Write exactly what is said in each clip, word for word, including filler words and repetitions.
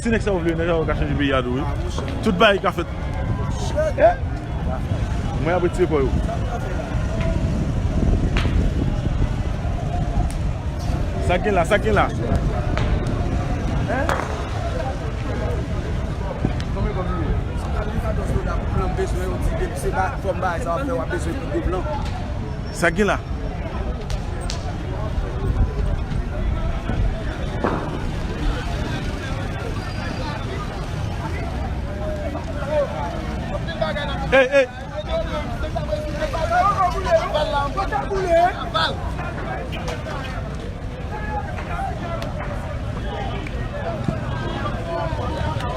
Di nèg sa yo vle, nèg sa yo ka chanje peyi a tou, wi. Tout bagay ka fèt. Eh! Mwen ap retire kò yo. Sa gen la, sa gen la. Hein? Konbyen kòb li ye? Sa ka vin katòz dola pou plan bezwen yo di depi se ba, fòm bagay sa w ap fè, w ap bezwen pou gwo plan. Sa gen la? Ey, ey.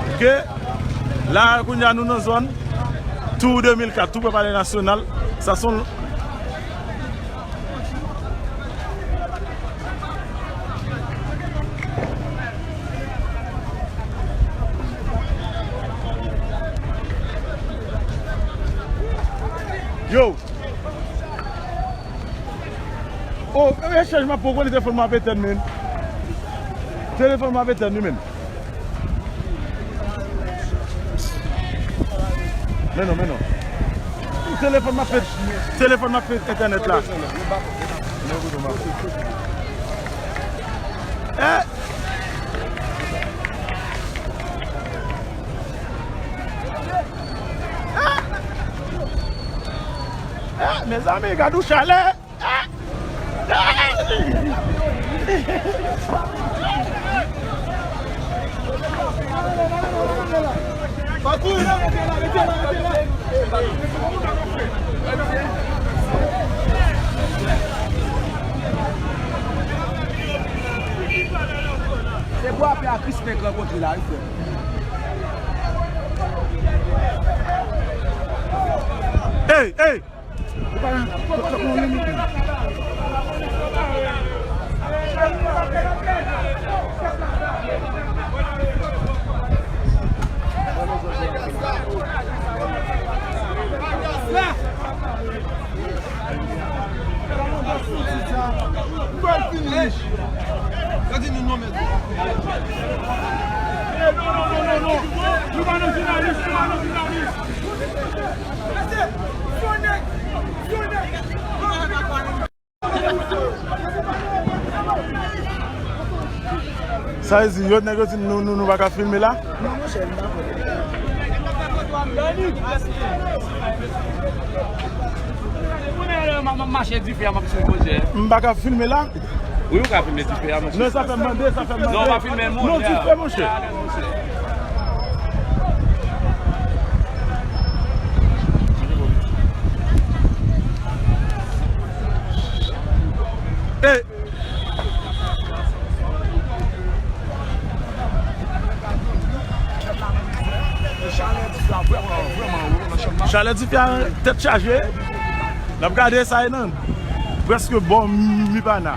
Ok. La, kounye a, nou nan zòn Tour de mil kat, tou pre Palè Nasyonal. Sa se yon Yo! Oh, e chèj m ap pran, konnen telefòn mwen ap etèn, men. Telefòn mwen ap etèn, wi, men. Men non, men non. Telefòn m ap fè, telefòn m ap fè entènèt la. Eh! Eh! Eh! Mezanmi, gad yon chalè! Se bwa pè a Krispen k rankontre la, wi, frè. Ey, ey! Sa vle di, yo, nèg yo di nou, nou, nou pa ka filme la? Non, monchè, m pa kwè. M pa ka filme la? Wi, ou ka filme dife a, monchè. Non, sa fè m mande, sa fè m mande. Non, ou pa filme moun. Non, dife, monchè. Ey! Chalè dife a tèt chaje. N ap gade sa e nan prèske bò Mipana.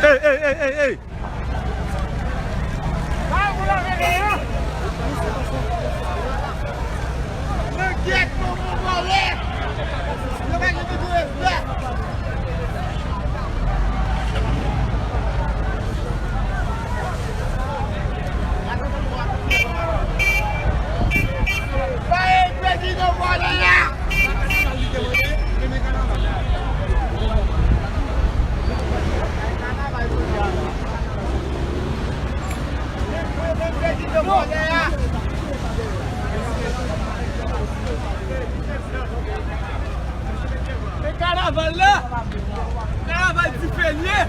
Ey, ey, ey, ey, ey! E kanaval la, kanaval dife l ye.